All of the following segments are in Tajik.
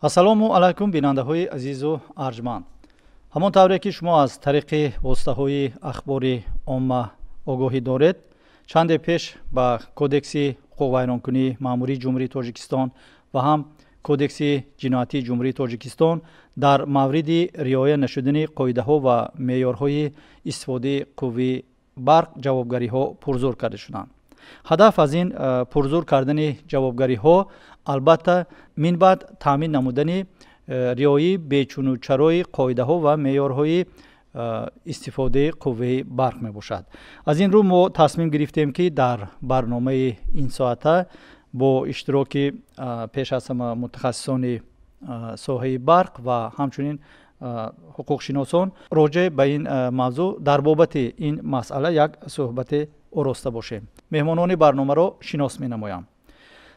Ассалому алайкум, бинандаҳои азизу арҷманд. Ҳамон тавре ки шумо аз тариқи воситаҳои ахбори омма огоҳӣ доред, чанде пеш ба Кодекси ҳуқуқвайронкунии маъмурии Ҷумҳурии Тоҷикистон ва ҳам Кодекси ҷиноятии Ҷумҳурии Тоҷикистон дар мавриди риоя нашудани қоидаҳо ва меъёрҳои истифодаи қувваи барқ ҷавобгариҳо пурзур карда шуданд. Ҳадаф аз ин пурзур кардани ҷавобгариҳо, албатта, минбаъд таъмин намудани риояи бечуну чарои қоидаҳо ва меъёрҳои истифодаи қувваи барқ мебошад. Аз ин рӯ мо тасмим гирифтем, ки дар барномаи ин соата бо иштироки пеш аз ҳама мутахассисони соҳаи барқ ва ҳамчунин ҳуқуқшиносон роҷеъ ба ин мавзӯъ, дар бобати ин масъала як суҳбате ороста бошем. Меҳмонони барномаро шинос менамоям: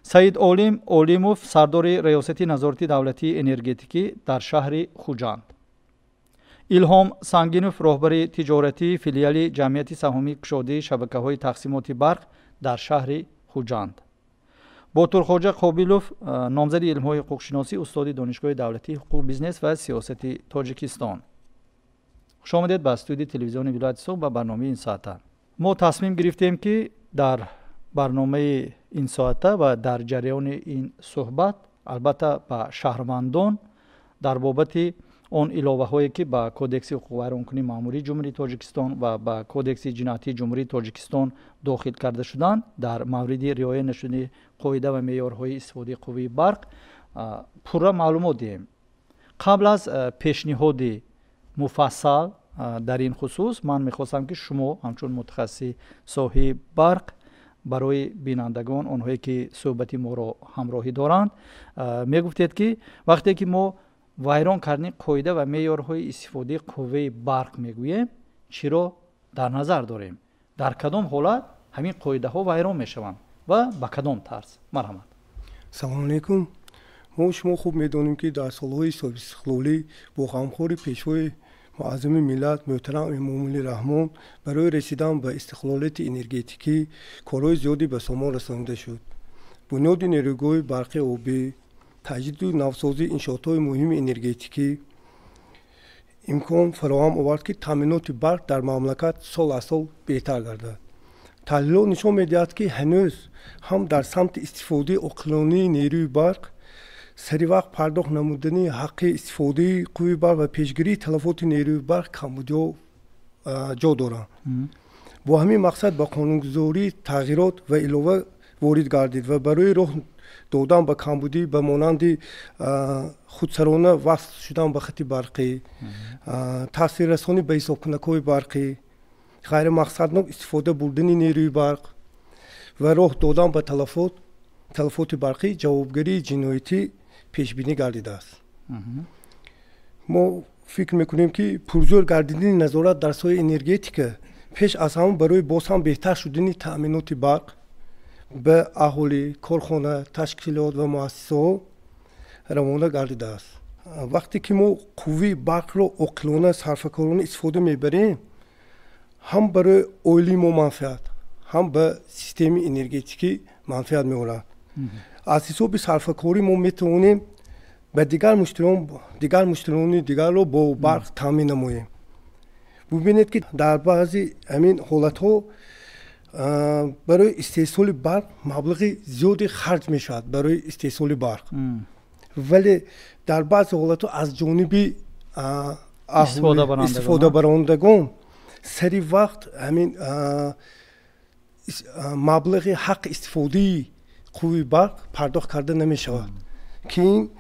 Саид Олим Олимов, сардори Раёсати назорати давлатии энергетикӣ дар шаҳри Хуҷанд, Илҳом Сангинов, роҳбари тиҷоратии филиали Ҷамъияти саҳомии кушодии шабакаҳои тақсимоти барқ дар шаҳри Хуҷанд, Ботурхоҷа Қобилов, номзади илмҳои ҳуқуқшиносӣ, устоди Донишгоҳи давлатии ҳуқуқ, бизнес ва сиёсати Тоҷикистон. Хушомадед ба студияи телевизиони вилояти Суғд, ба барномаи ин соата. Мо тасмим гирифтем, ки дар барномаи ин соата ва дар ҷараёни ин суҳбат, албатта, ба шаҳрвандон дар бобати он иловаҳое, ки ба Кодекси ҳуқуқвайронкунии маъмурии Ҷумҳурии Тоҷикистон ва ба Кодекси ҷиноятии Ҷумҳурии Тоҷикистон дохил карда шуданд дар мавриди риоя нашудани қоида ва меъёрҳои истифодаи қувваи барқ, пурра маълумот диҳем. Қабл аз пешниҳоди муфассал дар ин хусус ман мехостам, ки шумо ҳамчун мутахассиси соҳаи барқ барои бинандагон, онҳое ки суҳбати моро ҳамроҳӣ доранд, мегуфтед, ки вақте ки мо вайрон кардани қоида ва меъёрҳои истифодаи қувваи барқ мегӯем, чиро дар назар дорем, дар кадом ҳолат ҳамин қоидаҳо вайрон мешаванд ва ба кадом тарз? Марҳамат. Салому алейкум. Мо шумо хуб медонем, ки дар солҳои соҳибистиқлолӣ бо ғамхори Пешвои муаззами миллат муҳтарам Эмомалӣ Раҳмон барои расидан ба истиқлолияти энергетикӣ корҳои зиёде ба сомон расонида шуд. Бунёди нерӯгоҳи барқи обӣ, таҷдиду навсозии иншоотҳои муҳими энергетикӣ имкон фароҳам овард, ки таъминоти барқ дар мамлакат сол аз сол беҳтар гардад. Таҳлилҳо нишон медиҳад, ки ҳанӯз ҳам дар самти истифодаи оқилонаи нерӯи барқ, сари вақт пардохт намудани ҳаққи истифодаи қувваи барқ ва пешгирии талафоти нерӯи барқ камбудиҳо ҷо доранд. Бо ҳамин мақсад ба қонунгузорӣ тағйирот ва илова ворид гардид ва барои роҳ додан ба камбудӣ ба монанди худсарона васл шудан ба хати барқӣ, таъсиррасонӣ ба ҳисобкунакҳои барқӣ, ғайримақсаднок истифода бурдани нерӯи барқ ва роҳ додан ба талафоти барқӣ ҷавобгарии ҷиноятӣ пешбинӣ гардидааст. Мо фикр мекунем, ки пурзӯр гардидани назорат дар соҳаи энергетика пеш аз ҳама барои боз ҳам беҳтар шудани таъминоти барқ ба аҳолӣ, корхона, ташкилот ва муассисаҳо равона гардидааст. Вақте ки мо қувваи барқро оқилона, сарфакорона истифода мебарем, ҳам барои оилаи мо манфиат, ҳам ба системаи энергетикӣ манфиат меорад. Аз ҳисоби сарфакорӣ мо метавонем ба дигар муштариёни дигарро бо барқ таъмин намоем. Бубинед, ки дар баъзе ҳамин ҳолатҳо барои истеҳсоли барқ маблағи зиёде харҷ мешавад барои истеҳсоли барқ, вале дар баъзе ҳолатҳо аз ҷониби истифодабарандагон сари вақт ҳамин маблағи ҳаққи истифодаи қувваи барқ пардохт карда намешавад, ки ин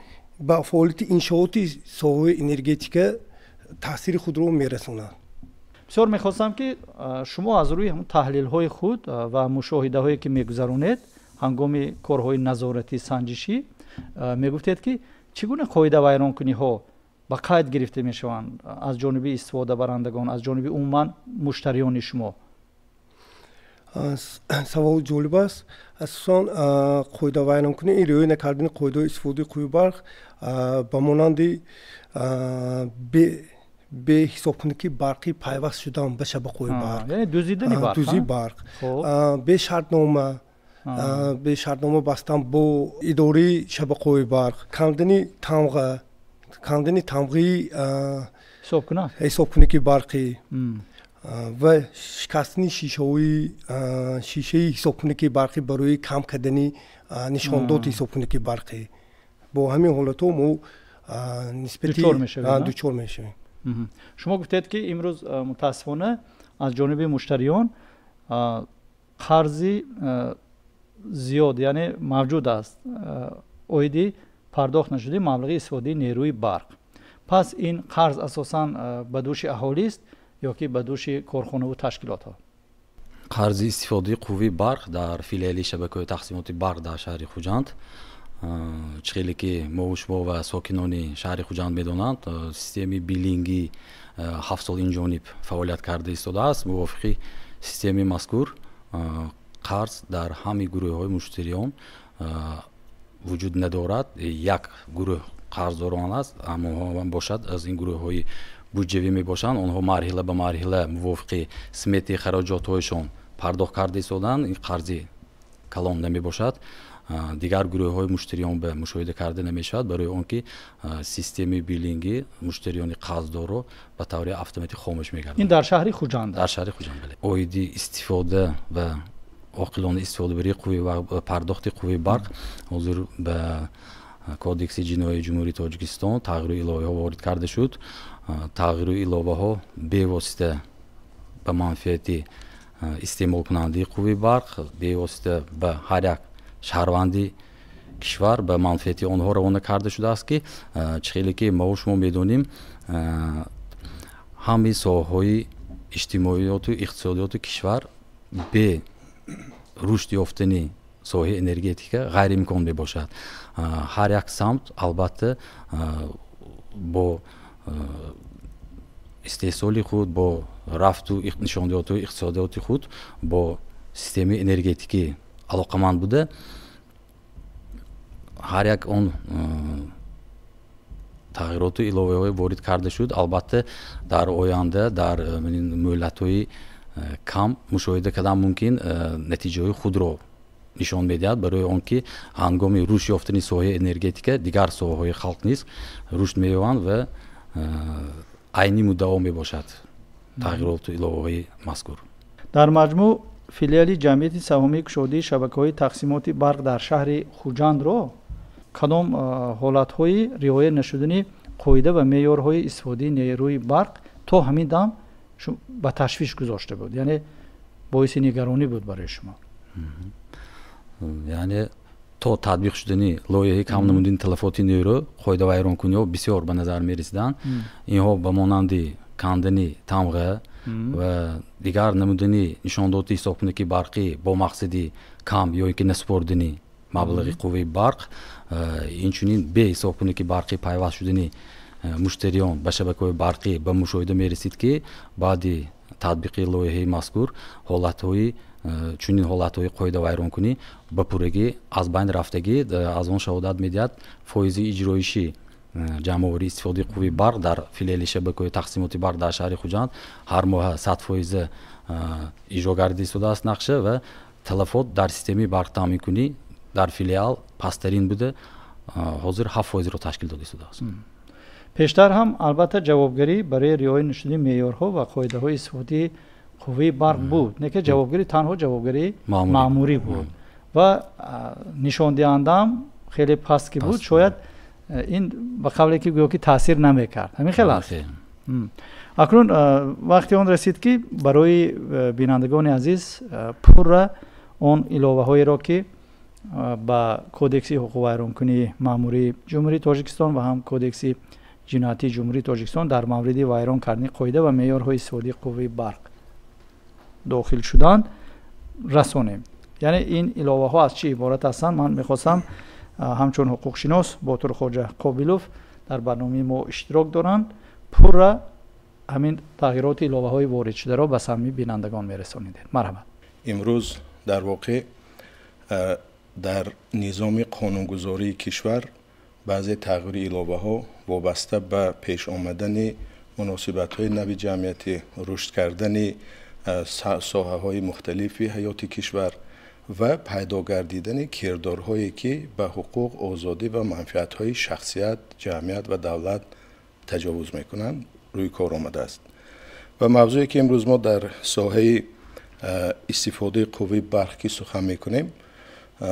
ба фаъолияти иншооти соҳаи энергетика таъсири худро мерасонад. Бисёр мехостам, ки шумо аз рӯи ҳамон таҳлилҳои худ ва мушоҳидаҳое, ки мегузаронед ҳангоми корҳои назоратӣ, санҷишӣ, мегуфтед, ки чӣ гуна қоидавайронкуниҳо ба қайд гирифта мешаванд аз ҷониби истифодабарандагон, аз ҷониби умуман муштариёни шумо? Савол ҷолиб аст. Асосан қоидавайронкунӣ ин риоя накардани қоидаҳои истифодаи қувваи барқ, ба монанди беҳисобкунакии барқӣ пайваст шудан ба шабакаҳои барқ, дуздидани барқ, дуздии барқ, бешартнома Бе шартнома бастан бо идораи шабакаҳои барқ, кандани тамға, кандани тамғаи ҳисобкунаки барқӣ ва шикастани шишаҳои шишаи ҳисобкунаки барқӣ барои кам кардани нишондоди ҳисобкунаки барқӣ. Бо ҳамин ҳолатҳо мо нисбати дучор мешавем. Шумо гуфтед, ки имрӯз мутаассифона аз ҷониби муштариён қарзи зиёд, яъне мавҷуд аст оиди пардохт нашудаи маблағи истифодаи нерӯи барқ. Пас ин қарз асосан ба дӯши аҳолист ё ки ба дӯши корхонаву ташкилотҳо? Қарзи истифодаи қувваи барқ дар филиали шабакаҳои тақсимоти барқ дар шаҳри Хуҷанд, чӣ хеле ки мову шумо ва сокинони шаҳри Хуҷанд медонанд, системаи биллингӣ 7 сол инҷониб фаъолият карда истодааст. Мувофиқи системаи мазкур қарз дар ҳамаи гурӯҳҳои муштариён вуҷуд надорад. Як гурӯҳ қарздорон аст, аммо бошад, аз ин гурӯҳҳои буҷавӣ мебошанд. Онҳо марҳила ба марҳила мувофиқи сметаи хароҷотҳояшон пардохт карда истоданд, ин қарзи калон намебошад. Дигар гурӯҳҳои муштариён ба мушоҳида карда намешавад, барои он ки системаи биллингӣ муштариёни қарздорро ба таври автоматӣ хомӯш мегардад. Ин дар шаҳри Хуҷанд? Дар шаҳри Хуҷанд, бале. Оиди истифода ва оқилона истифодабарии қувваи ва пардохти қувваи барқ ҳозир ба Кодекси ҷиноии Ҷумҳурии Тоҷикистон тағйиру иловаҳо ворид карда шуд. Тағйиру иловаҳо бевосита ба манфиати истеъмолкунандаи қувваи барқ, бевосита ба ҳар як шаҳрванди кишвар, ба манфиати онҳо равона карда шудааст, ки чӣ хеле ки мову шумо медонем, ҳамаи соҳаҳои иҷтимоиёту иқтисодиёти кишвар бе рушд ёфтани соҳаи энергетика ғайриимкон мебошад. Ҳар як самт албатта бо истеҳсоли худ, бо рафту нишондиҳотҳои иқтисодиёти худ бо системаи энергетикӣ алоқаманд буда, ҳар як он тағйироту иловаҳое ворид карда шуд, албатта дар оянда дар мӯҳлатҳои кам мушоҳида кардан мумкин, натиҷаҳои худро нишон медиҳад, барои он ки ҳангоми рушд ёфтани соҳаи энергетика дигар соҳаҳои халқ низ рушд меёбанд ва айни муддао мебошад тағйироту иловаҳои мазкур. Дар маҷмӯъ филиали ҷамъияти саҳомии кушодии шабакаҳои тақсимоти барқ дар шаҳри Хуҷандро кадом ҳолатҳои риоя нашудани қоида ва меъёрҳои истифодаи нерӯи барқ то ҳамин дам ба ташвиш гузошта буд, яъне боиси нигаронӣ буд барои шумо? Яъне то татбиқ шудани лоиҳаи кам намудани талафоти нерӯ қоидавайронкуниҳо бисёр ба назар мерасиданд. Инҳо ба монанди кандани тамға ва дигар намудани нишондоди ҳисобкунаки барқӣ бо мақсади кам ё ин ки насупордани маблағи қувваи барқ, инчунин бе ҳисобкунаки барқӣ пайваст шудани муштариён ба шабакаҳои барқӣ ба мушоҳида мерасид, ки баъди татбиқи лоиҳаи мазкур ҳолатҳои чунин ҳолатҳои қоидавайронкунӣ ба пуррагӣ аз байн рафтагӣ. Аз он шаҳодат медиҳад фоизи иҷроиши ҷамъоварии истифодаи қувваи барқ дар филиали шабакаҳои тақсимоти барқ дар шаҳри Хуҷанд ҳар моҳа 100 фоиза иҷро гардида истодааст нақша ва талафот дар системаи барқтаъминкунӣ дар филиал пасттарин буда, ҳозир 7 фоизро ташкил дода истодааст. Пештар ҳам албатта ҷавобгарӣ барои риоя нашудани меъёрҳо ва қоидаҳои истифодаи қувваи барқ буд, не ки ҷавобгарӣ танҳо ҷавобгарии маъмурӣ буд ва нишондиҳандаам хеле паст ки буд, шояд ин ба қавле ки гӯё ки таъсир намекард. Ҳамин хел аст. Акнун вақти он расид, ки барои бинандагони азиз пурра он иловаҳоеро, ки ба Кодекси ҳуқуқвайронкунии маъмурии Ҷумҳурии Тоҷикистон ва ҳам Кодекси ҷиноятии Ҷумҳурии Тоҷикистон дар мавриди вайрон кардани қоида ва меъёрҳои истифодаи қувваи барқ дохил шуданд, расонем. Яъне ин иловаҳо аз чӣ иборат ҳастанд? Ман мехостам ҳамчун ҳуқуқшинос Ботурхоҷа Қобилов дар барномаи мо иштирок доранд, пурра ҳамин тағйироти иловаҳои воридшударо ба самъи бинандагон мерасонидем. Марҳамат. Имрӯз дар воқеъ дар низоми қонунгузории кишвар баъзе тағйири иловаҳо вобаста ба пеш омадани муносибатҳои нави ҷамъиятӣ, рушд кардани соҳаҳои мухталифи ҳаёти кишвар. ва пайдо гардидани кирдорҳое, ки ба ҳуқуқ, озодӣ ва манфиатҳои шахсият, ҷамъият ва давлат таҷовуз мекунанд, рӯи кор омадааст. Ва мавзӯе, ки имрӯз мо дар соҳаи истифодаи қувваи барқ ки сухан мекунем,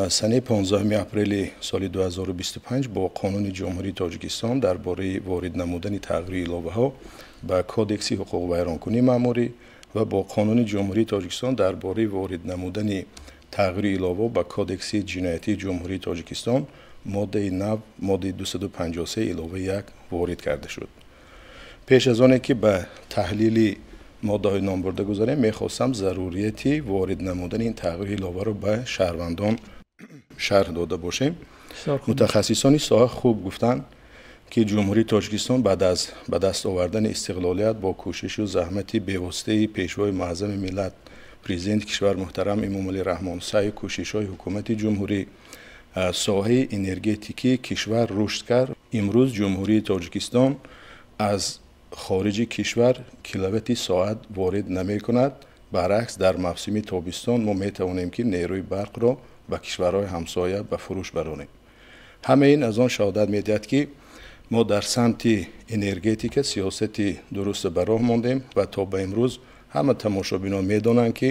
санаи 15 апрели соли 2025 бо Қонуни Ҷумҳурии Тоҷикистон дар бораи ворид намудани тағйиру иловаҳо ба Кодекси ҳуқуқвайронкунии маъмурӣ ва бо Қонуни Ҷумҳурии Тоҷикистон дар бораи ворид намудани тағйиру иловаҳо ба Кодекси ҷиноятии Ҷумҳурии Тоҷикистон моддаи нав, моддаи 253 иловаи 1 ворид карда шуд. Пеш аз оне ки ба таҳлили моддаҳои номбурда гузарем, мехостам зарурияти ворид намудани ин тағйиру иловаро ба шаҳрвандон шарҳ дода бошем. Мутахассисони соҳа хуб гуфтанд, ки Ҷумҳурии Тоҷикистон баъд аз ба даст овардани истиқлолият бо кӯшишу заҳмати бевоситаи Пешвои муаззами миллат, Президенти кишвар муҳтарам Эмомалӣ Раҳмон, саъю кӯшишҳои ҳукумати ҷумҳурӣ соҳаи энергетикии кишвар рушд кард. Имрӯз Ҷумҳурии Тоҷикистон аз хориҷи кишвар киловатти соат ворид намекунад. Баръакс, дар мавсими тобистон мо метавонем, ки нерӯи барқро ба кишварҳои ҳамсоя ба фурӯш баронем. Ҳамаи ин аз он шаҳодат медиҳад, ки мо дар самти энергетика сиёсати дуруста ба роҳ мондем ва то ба имрӯз ҳама тамошобинон медонанд, ки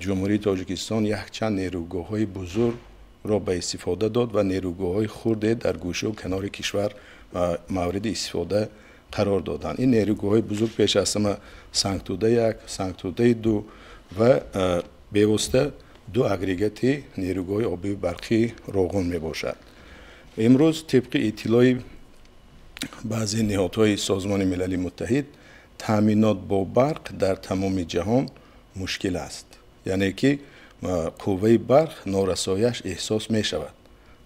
Ҷумҳурии Тоҷикистон якчанд нерӯгоҳҳои бузургро ба истифода дод ва нерӯгоҳҳои хурде дар гӯшаву канори кишвар мавриди истифода қарор доданд. Ин нерӯгоҳҳои бузург пеш аз ҳама Сангтуда 1, Сангтудаи 2 ва бевосита ду агрегати нерӯгоҳи обии барқии Роғун мебошад. Имрӯз тибқи иттилои баъзе ниҳодҳои Созмони Милали Муттаҳид таъминот бо барқ дар тамоми ҷаҳон мушкил аст, яъне ки қувваи барқ норасояш эҳсос мешавад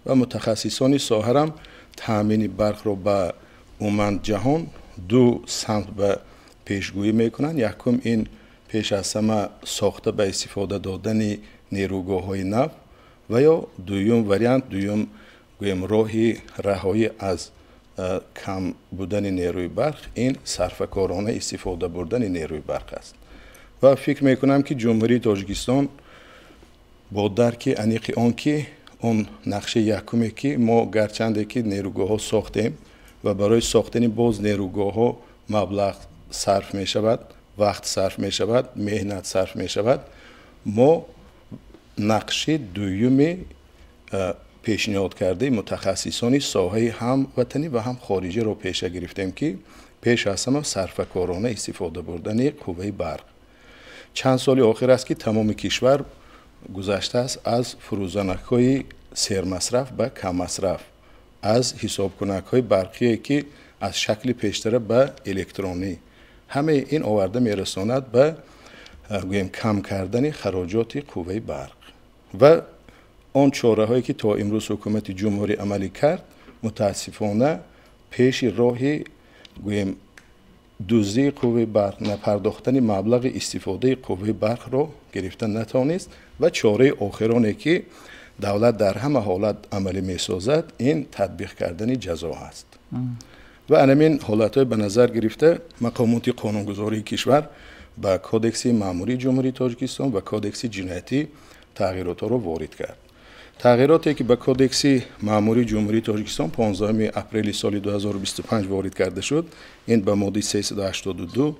ва мутахассисони соҳарам таъмини барқро ба умуман ҷаҳон ду самт ба пешгӯӣ мекунанд. Якум, ин пеш аз ҳама сохта ба истифода додани нерӯгоҳҳои нав ва ё дуюм вариант, дуюм гӯем роҳи раҳоӣ аз кам будани нерӯи барқ, ин сарфакорона истифода бурдани нерӯи барқ аст. Ва фикр мекунам, ки Ҷумҳурии Тоҷикистон бо дарки аниқи он, ки он нақшаи якуме, ки мо гарчанде ки нерӯгоҳҳо сохтем ва барои сохтани боз нерӯгоҳҳо маблағ сарф мешавад, вақт сарф мешавад, меҳнат сарф мешавад, мо нақши дуюми пешниҳод кардаи мутахассисони соҳаи ҳам ватанӣ ва ҳам хориҷиро пеша гирифтем, ки пеш аз ҳама сарфакорона истифода бурдани қувваи барқ. Чанд соли охир аст, ки тамоми кишвар гузаштааст аз фурӯзанакҳои сермасраф ба каммасраф, аз ҳисобкунакҳои барқие, ки аз шакли пештара ба электронӣ. Ҳамаи ин оварда мерасонад ба гӯем кам кардани хароҷоти қувваи барқ. Ва он чораҳое, ки то имрӯз ҳукумати ҷумҳурӣ амалӣ кард, мутаассифона пеши роҳи гӯем дуздии қувваи барқ, напардохтани маблағи истифодаи қувваи барқро гирифта натавонист. Ва чораи охироне, ки давлат дар ҳама ҳолат амалӣ месозад, ин татбиқ кардани ҷазо аст. Ва анамин ҳолатҳои ба назар гирифта мақомоти қонунгузории кишвар ба Кодекси маъмурии Ҷумҳурии Тоҷикистон ва Кодекси ҷиноятӣ тағйиротҳоро ворид кард. Тағйироте, ки ба Кодекси маъмурии Ҷумҳурии Тоҷикистон 15 апрели соли 2025 ворид карда шуд, ин ба моддаи 382,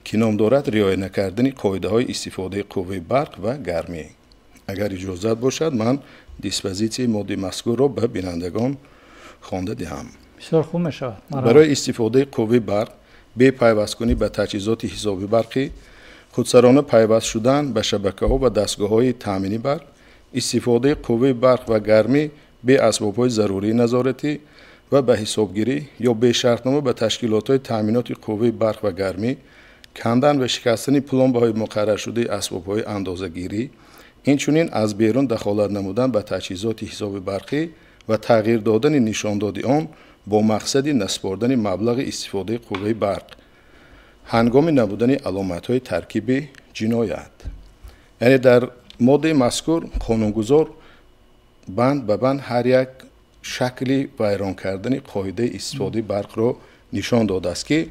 ки ном дорад риоя накардани қоидаҳои истифодаи қувваи барқ ва гармӣ. Агар иҷозат бошад, ман диспозитсияи моддаи мазкурро ба бинандагон хонда диҳам. Бисёр хуб мешавад. Барои истифодаи қувваи барқ бе пайвасткунӣ ба таҷҳизоти ҳисоби барқӣ, худсарона пайваст шудан ба шабакаҳо ва дастгоҳҳои таъмини барқ, истифодаи қувваи барқ ва гармӣ бе асбобҳои зарурии назоратӣ ва ба ҳисобгирӣ ё бешартнома ба ташкилотҳои таъминоти қувваи барқ ва гармӣ, кандан ва шикастани пломбаҳои муқарраршудаи асбобҳои андозагирӣ, инчунин аз берун дахолат намудан ба таҷҳизоти ҳисоби барқӣ ва тағйир додани нишондоди он бо мақсади насупордани маблағи истифодаи қувваи барқ ҳангоми набудани аломатҳои таркиби ҷиноят. Яъне дар моддаи мазкур қонунгузор банд ба банд ҳар як шакли вайрон кардани қоидаи истифодаи барқро нишон додааст, ки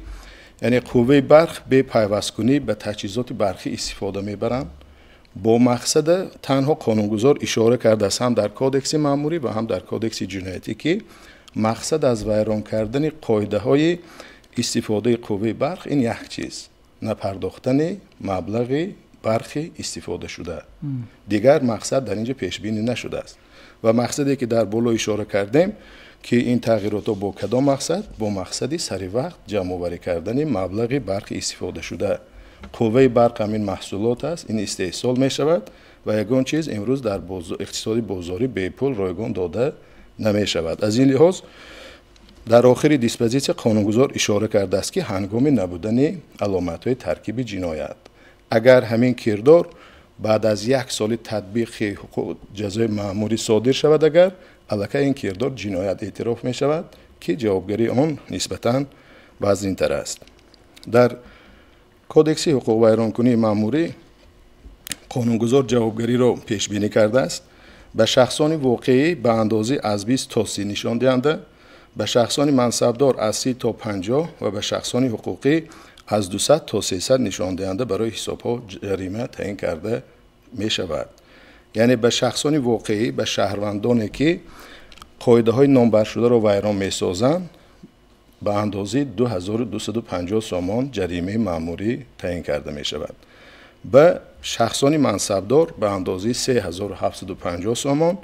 яъне қувваи барқ бе пайвасткунӣ ба таҷҳизоти барқӣ истифода мебаранд, Бо мақсада танҳо қонунгузор ишора кардааст ҳам дар кодекси маъмурӣ ва ҳам дар кодекси ҷиноятӣ, ки мақсад аз вайрон кардани қоидаҳои истифодаи қувваи барқ ин як чиз напардохтани маблағи барқи истифодашуда. Дигар мақсад дар инҷо пешбинӣ нашудааст. Ва мақсаде ки дар боло ишора кардем, ки ин тағйиротҳо бо кадом мақсад? Бо мақсади сари вақт ҷамъоварӣ кардани маблағи барқи истифодашуда. Қувваи барқ ҳамин маҳсулот аст, ин истеҳсол мешавад ва ягон чиз имрӯз дар иқтисоди бозорӣ бепул ройгон дода намешавад. Аз ин лиҳоз дар охири диспозитсия қонунгузор ишора кардааст, ки ҳангоми набудани аломатҳои таркиби ҷиноят, агар ҳамин кирдор баъд аз як соли татбиқи ҳуқуқ ҷазои маъмурӣ содир шавад, агар аллакай ин кирдор ҷиноят эътироф мешавад, ки ҷавобгарии он нисбатан вазнинтар аст. Дар кодекси ҳуқуқвайронкунии маъмурӣ қонунгузор ҷавобгариро пешбинӣ кардааст ба шахсони воқеӣ ба андозаи аз 20 то 30 нишондиҳанда, ба шахсони мансабдор аз 30 то 50 ва ба шахсони ҳуқуқӣ аз 200 то 300 нишондиҳанда барои ҳисобҳо ҷарима таъин карда мешавад. Яъне ба шахсони воқеӣ, ба шаҳрвандоне ки қоидаҳои номбаршударо вайрон месозанд, ба андозаи 2250 сомон ҷаримаи маъмурӣ таъин карда мешавад. Ба шахсони мансабдор ба андозаи 3750 сомон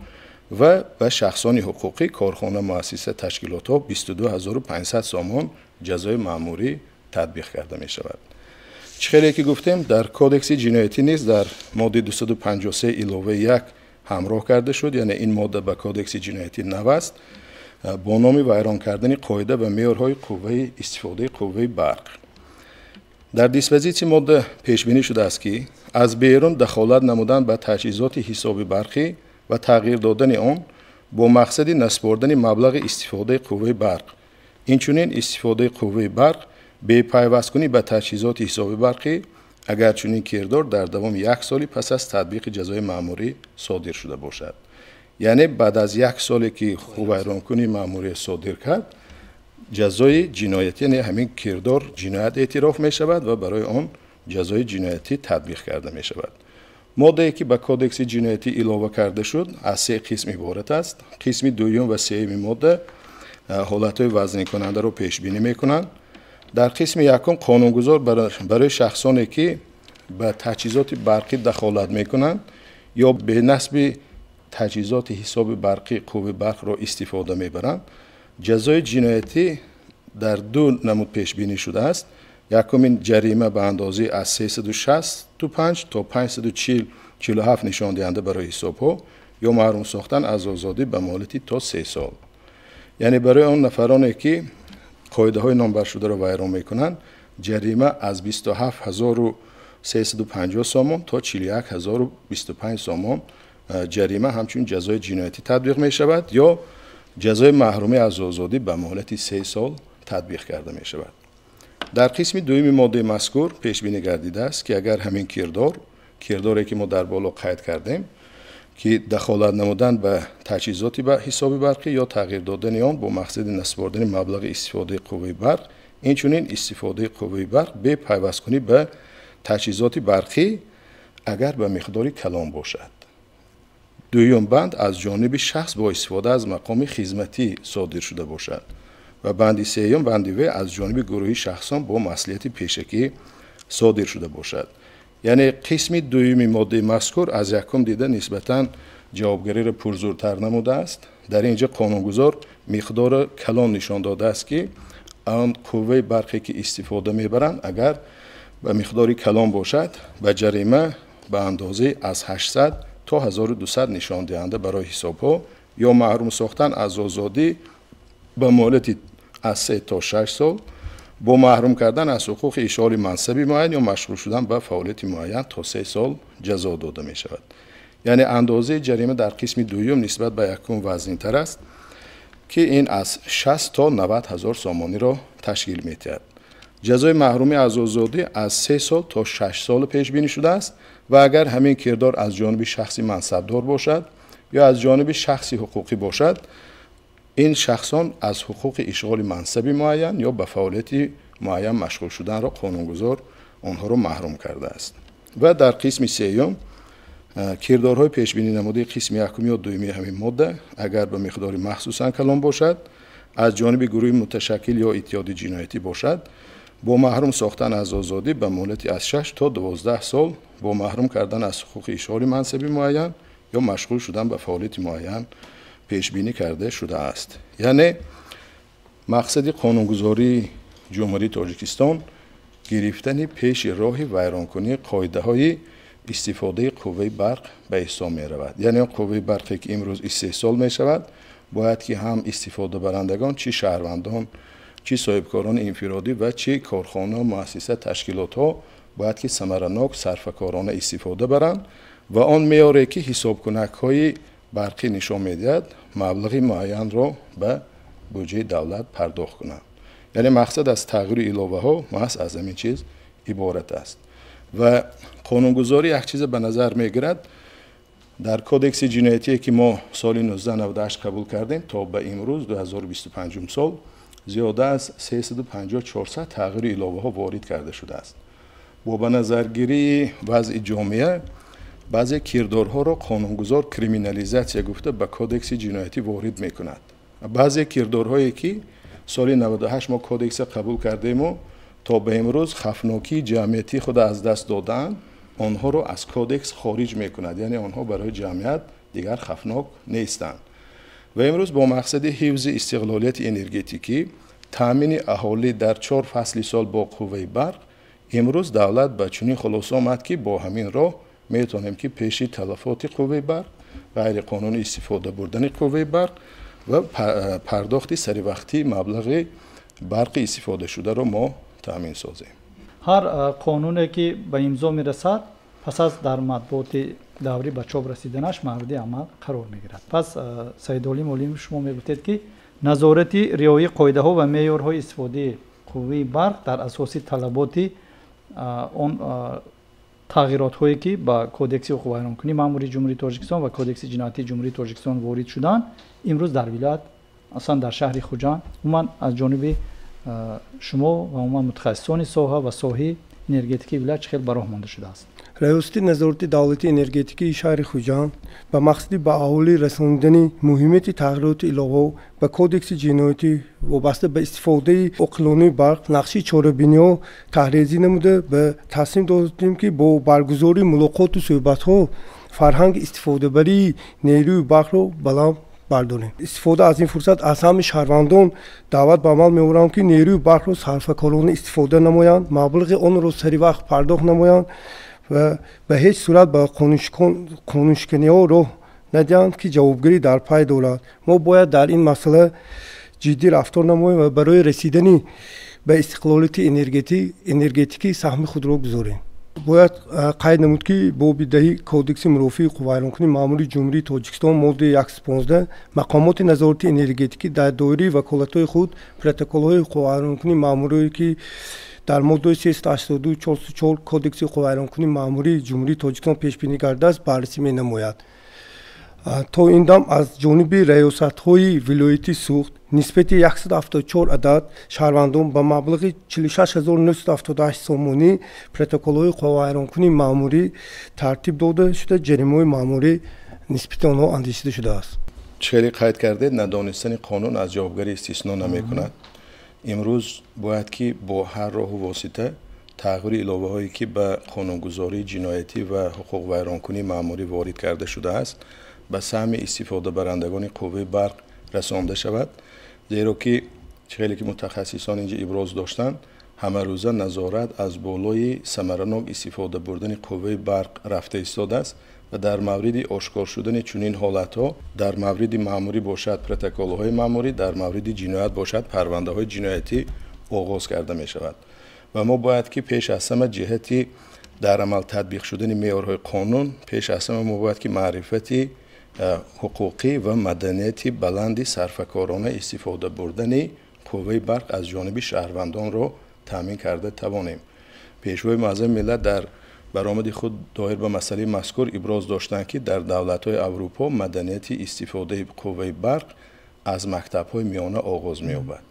ва ба шахсони ҳуқуқӣ, корхона, муассиса, ташкилотҳо 22500 сомон ҷазои маъмурӣ татбиқ карда мешавад. Чӣ хеле ки гуфтем, дар кодекси ҷиноятӣ низ дар моддаи 253 иловаи 1 ҳамроҳ карда шуд, яъне ин модда ба кодекси ҷиноятӣ нав аст, бо номи вайрон кардани қоида ва меъёрҳои қувваи истифодаи қувваи барқ. Дар диспозитсия модда пешбинӣ шудааст, ки аз берун дахолат намудан ба таҷҳизоти ҳисоби барқӣ ва тағйир додани он бо мақсади насупордани маблағи истифодаи қувваи барқ, инчунин истифодаи қувваи барқ бепайвасткунӣ ба таҷҳизоти ҳисоби барқӣ, агар чунин кирдор дар давоми як соли пас аз татбиқи ҷазои маъмурӣ содир шуда бошад. Яъне баъд аз як соле ки ҳуқуқвайронкунии маъмурӣ содир кард, ҷазои ҷиноятӣ, яъне ҳамин кирдор ҷиноят эътироф мешавад ва барои он ҷазои ҷиноятӣ татбиқ карда мешавад. Моддае ки ба кодекси ҷиноятӣ илова карда шуд, аз се қисм иборат аст. Қисми дуюм ва сеюми модда ҳолатҳои вазнинкунандаро пешбинӣ мекунанд. Дар қисми якум қонунгузор барои шахсоне ки ба таҷҳизоти барқӣ дахолат мекунанд ё бенасби таҷҳизоти ҳисоби барқӣ қувваи барқро истифода мебаранд, ҷазои ҷиноятӣ дар ду намуд пешбинӣ шудааст. Якумин ҷарима ба андозаи аз 365 то 547 нишондиҳанда барои ҳисобҳо ё маҳрум сохтан аз озодӣ ба муҳлати то 3 сол. Яъне барои он нафароне ки қоидаҳои номбаршударо вайрон мекунанд, ҷарима аз 27350 сомон то 41025 сомон ҷарима ҳамчун ҷазои ҷиноятӣ татбиқ мешавад ё ҷазои маҳрумӣ аз озодӣ ба муҳлати 3 сол татбиқ карда мешавад. Дар қисми дуюми моддаи мазкур пешбинӣ гардидааст, ки агар ҳамин кирдоре ки мо дар боло қайд кардем, ки дахолат намудан ба таҷҳизоти ҳисоби барқӣ ё тағйир додани он бо мақсади насупордани маблағи истифодаи қувваи барқ, инчунин истифодаи қувваи барқ бе пайвасткунӣ ба таҷҳизоти барқӣ агар ба миқдори калон бошад. Дуюм банд аз ҷониби шахс бо истифода аз мақоми хизматӣ содир шуда бошад ва банди сеюм, банди в, аз ҷониби гурӯҳи шахсон бо маслиҳати пешакӣ содир шуда бошад. Яъне қисми дуюми моддаи мазкур аз якум дида нисбатан ҷавобгариро пурзуртар намудааст. Дар ин ҷо қонунгузор миқдори калон нишон додааст, ки он қувваи барқе ки истифода мебаранд, агар ба миқдори калон бошад, ба ҷарима ба андозаи аз 800 то 1200 нишондиҳанда барои ҳисобҳо ё маҳрум сохтан аз озодӣ ба муҳлати аз 3 то 6 сол бо маҳрум кардан аз ҳуқуқи ишғоли мансаби муайян ё машғул шудан ба фаъолияти муайян то 3 сол ҷазо дода мешавад. Яъне андозаи ҷарима дар қисми дуюм нисбат ба якум вазнинтар аст, ки ин аз 60 то 90 ҳазор сомониро ташкил медиҳад. Ҷазои маҳрумӣ аз озодӣ аз 3 сол то 6 сол пешбинӣ шудааст ва агар ҳамин кирдор аз ҷониби шахси мансабдор бошад ё аз ҷониби шахси ҳуқуқӣ бошад, ин шахсон аз ҳуқуқи ишғоли мансаби муайян ё ба фаъолияти муайян машғул шуданро қонунгузор онҳоро маҳрум кардааст. Ва дар қисми сеюм Кирдорҳои пешбинӣ намудаи қисми якум ё дуюми ҳамин модда, агар ба миқдори махсусан калон бошад, аз ҷониби гурӯҳи муташаккил ё иттиҳоди ҷиноятӣ бошад, бо маҳрум сохтан аз озодӣ ба муҳлати аз 6 то 12 сол, бо маҳрум кардан аз ҳуқуқи ишғоли мансаби муайян ё машғул шудан ба фаъолияти муайян пешбинӣ карда шудааст. Яъне мақсади қонунгузории Ҷумҳурии Тоҷикистон гирифтани пеши роҳи вайронкунии қоидаҳои истифодаи қувваи барқ ба ҳисоб меравад. Яъне он қувваи барқе ки имрӯз истеҳсол мешавад, бояд ки ҳам истифодабарандагон, чӣ шаҳрвандон, чӣ соҳибкорони инфиродӣ ва чӣ корхона, муассиса, ташкилотҳо бояд ки самаранок, сарфакорона истифода баранд ва он меъёре ки ҳисобкунакҳои барқӣ нишон медиҳад, маблағи муайянро ба буҷаи давлат пардохт кунанд. Яъне мақсад аз тағйиру иловаҳо маҳз аз ҳамин чиз иборат аст. Ва қонунгузорӣ як чиза ба назар мегирад. Дар кодекси ҷиноятие ки мо соли 1998 қабул кардем, то ба имрӯз 2025 сол зиёда аз 350-400 тағйиру иловаҳо ворид карда шудааст. Бо ба назаргирии вазъи ҷомеа баъзе кирдорҳоро қонунгузор криминализатсия гуфта ба кодекси ҷиноятӣ ворид мекунад. Баъзе кирдорҳое ки соли 98 мо кодекса қабул кардему то ба имрӯз хафнокии ҷамъиятии худа аз даст додаанд, онҳоро аз кодекс хориҷ мекунад. Яъне онҳо барои ҷамъият дигар хафнок нестанд. Ва имрӯз бо мақсади ҳифзи истиқлолияти энергетикӣ, таъмини аҳолӣ дар 4 фасли сол бо қувваи барқ, имрӯз давлат ба чунин хулоса омад ки бо ҳамин роҳ метавонем ки пеши талафоти қувваи барқ, ғайриқонунӣ истифода бурдани қувваи барқ ва пардохти саривақтии маблағи барқи истифодашударо мо таъмин созем. Ҳар қонуне ки ба имзо мерасад, пас аз дар матбуоти даврӣ ба чоп расиданаш мавриди амал қарор мегирад. Пас Саидолим Олимов, шумо мегуфтед ки назорати риояи қоидаҳо ва меъёрҳои истифодаи қувваи барқ дар асоси талаботи он тағйиротҳое ки ба кодекси ҳуқуқвайронкунии маъмурии Ҷумҳурии Тоҷикистон ва кодекси ҷиноятии Ҷумҳурии Тоҷикистон ворид шуданд, имрӯз дар вилоят, аслан дар шаҳри Хуҷанд, умуман аз ҷониби шумо ва умуман мутахассисони соҳа ва соҳаи энергетикии вилоят чӣ хел ба роҳ монда шудааст? Раёсати назорати давлатии энергетикии шаҳри Хуҷанд ба мақсади ба аҳолӣ расонидани муҳимияти тағйироти иловаҳо ба кодекси ҷиноятӣ вобаста ба истифодаи оқилонаи барқ нақши чорабиниҳо таҳрирӣ намуда ба тасмим додем ки бо баргузории мулоқоту суҳбатҳо фарҳанги истифодабарии нерӯи барқро баланд бардорем. Истифода аз ин фурсат аз ҳамаи шаҳрвандон даъват ба амал меорам ки нерӯи барқро сарфакорона истифода намоянд, маблағи онро саривақт пардохт намоянд ва ба ҳеҷ сурат ба қонуншиканиҳо роҳ надиҳанд ки ҷавобгарӣ дар пай дорад. Мо бояд дар ин масъала ҷиддӣ рафтор намоем ва барои расидани ба истиқлолияти энергетикӣ саҳми худро гузорем. Бояд қайд намуд ки боби 10 кодекси мурофиаи ҳуқуқвайронкунии маъмурии Ҷумҳурии Тоҷикистон моддаи 115 мақомоти назорати энергетикӣ дар доираи ваколатҳои худ протоколҳои ҳуқуқвайронкунии маъмурие ки дар моддаи 382 404 кодекси ҳуқуқвайронкунии маъмурии Ҷумҳурии Тоҷикистон пешбинӣ гардааст, баррасӣ менамояд. То ин дам аз ҷониби раёсатҳои вилояти Суғд нисбати 174 адад шаҳрвандон ба маблағи 46978 сомонӣ протоколҳои ҳуқуқвайронкунии маъмурӣ тартиб дода шуда, ҷаримаҳои маъмурӣ нисбати онҳо андешида шудааст. Чӣ хеле қайд кардед, надонистани қонун аз ҷавобгарӣ истисно намекунад. Имрӯз бояд ки бо ҳар роҳу восита тағйири иловаҳое ки ба қонунгузории ҷиноятӣ ва ҳуқуқвайронкунии маъмурӣ ворид карда шудааст, ба саҳми истифодабарандагони қувваи барқ расонда шавад, зеро ки чӣ хеле ки мутахассисон инҷа иброз доштанд, ҳамарӯза назорат аз болои самаранок истифода бурдани қувваи барқ рафта истодааст ва дар мавриди ошкор шудани чунин ҳолатҳо дар мавриди маъмурӣ бошад протоколҳои маъмурӣ, дар мавриди ҷиноят бошад парвандаҳои ҷиноятӣ оғоз карда мешавад. Ва мо бояд ки пеш аз ҳама ҷиҳати дар амал татбиқ шудани меъёрҳои қонун, пеш аз ҳама мо бояд ки маърифати ҳуқуқӣ ва маданияти баланди сарфакорона истифода бурдани қувваи барқ аз ҷониби шаҳрвандонро таъмин карда тавонем. Пешвои муаззами миллат дар баромади худ доир ба масъалаи мазкур иброз доштанд, ки дар давлатҳои Аврупо маданияти истифодаи қувваи барқ аз мактабҳои миёна оғоз меёбад.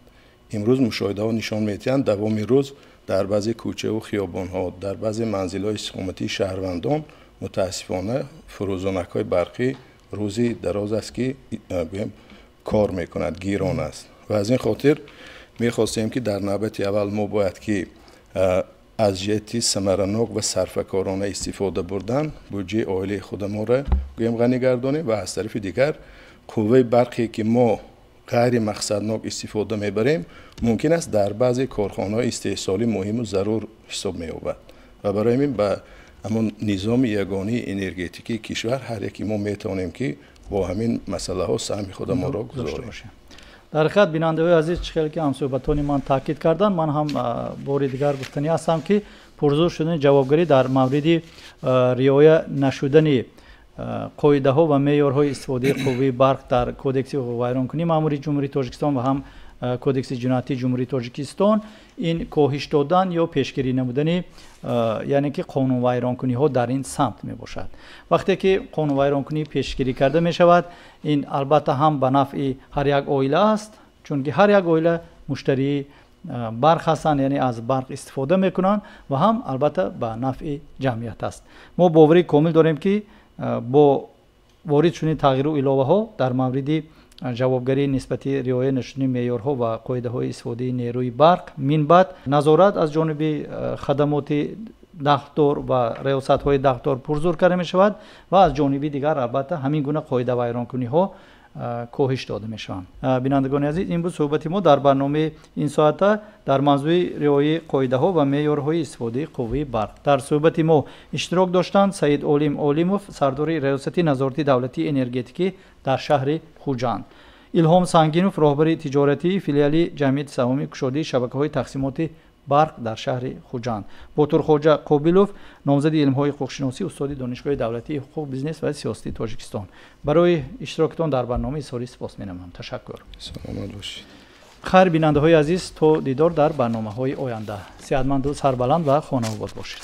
Имрӯз мушоҳидаҳо нишон медиҳанд, давоми рӯз дар баъзе кӯчаву хиёбонҳо, дар баъзе манзилҳои истиқоматии шаҳрвандон Мутаассифона, фурӯзонакҳои барқӣ рӯзи дароз аст, ки гӯем, кор мекунад, гирон аст. Ва аз ин хотир мехостем, ки дар навбати аввал мо бояд ки аз ҷиҳати самаранок ва сарфакорона истифода бурдан буҷаи оилаи худамонро, гӯем, ғанӣ гардонем ва аз тарафи дигар қувваи барқе, ки мо ғайри мақсаднок истифода мебарем, мумкин аст дар баъзе корхонаҳои истеҳсолӣ муҳиму зарур ҳисоб меёбад. Ва барои ҳамин ба ҳамон низоми ягонии энергетикии кишвар ҳар яки мо метавонем, ки бо ҳамин масъалаҳо саҳми худамонро гузорем. Дар ҳақиқат, бинандаҳои азиз, чӣ хеле ки ҳамсӯҳбатони ман таъкид карданд, ман ҳам бори дигар гуфтанӣ ҳастам, ки пурзур шудани ҷавобгарӣ дар мавриди риоя нашудани қоидаҳо ва меъёрҳои истифодаи қувваи барқ дар Кодекси ҳуқуқвайронкунии маъмурии Ҷумҳурии Тоҷикистон ва ҳам Кодекси ҷиноятии Ҷумҳурии Тоҷикистон ин коҳиш додан ё пешгирӣ намудани, яъне ки, қонунвайронкуниҳо дар ин самт мебошад. Вақте ки қонунвайронкунӣ пешгирӣ карда мешавад, ин албатта ҳам ба нафъи ҳар як оила аст, чунки ҳар як оила муштарии барқ ҳастанд, яъне аз барқ истифода мекунанд, ва ҳам албатта ба нафъи ҷамъият аст. Мо боварии комил дорем, ки бо ворид шудани тағйиру иловаҳо дар мавриди ҷавобгарии нисбати риоя нашудани меъёрҳо ва қоидаҳои истифодаи нерӯи барқ минбаъд назорат аз ҷониби хадамоти дахлдор ва риёсатҳои дахлдор пурзур карда мешавад ва аз ҷониби дигар албатта ҳамин гуна қоидавайронкуниҳо коҳиш дода мешаванд. Бинандагони азиз, ин буд суҳбати мо дар барномаи ин соата дар мавзӯи риояи қоидаҳо ва меъёрҳои истифодаи қувваи барқ. Дар суҳбати мо иштирок доштанд Саид Олим Олимов, сардори Риёсати назорати давлатии энергетикӣ дар шаҳри Хуҷанд, Илҳом Сангинов, роҳбари тиҷоратии филиали ҷамъияти саҳомии кушодии шабакаҳои тақсимоти барқ дар шаҳри Хуҷанд, Ботурхоҷа Қобилов, номзади илмҳои ҳуқуқшиносӣ, устоди Донишгоҳи давлатии ҳуқуқ, бизнес ва сиёсати Тоҷикистон. Барои иштирокатон дар барнома изҳори сипос менамоям. Ташаккур. Саломат бошед. Хайр, бинандаҳои азиз, то дидор дар барномаҳои оянда. Сеҳатманду сарбаланд ва хонаобод бошед.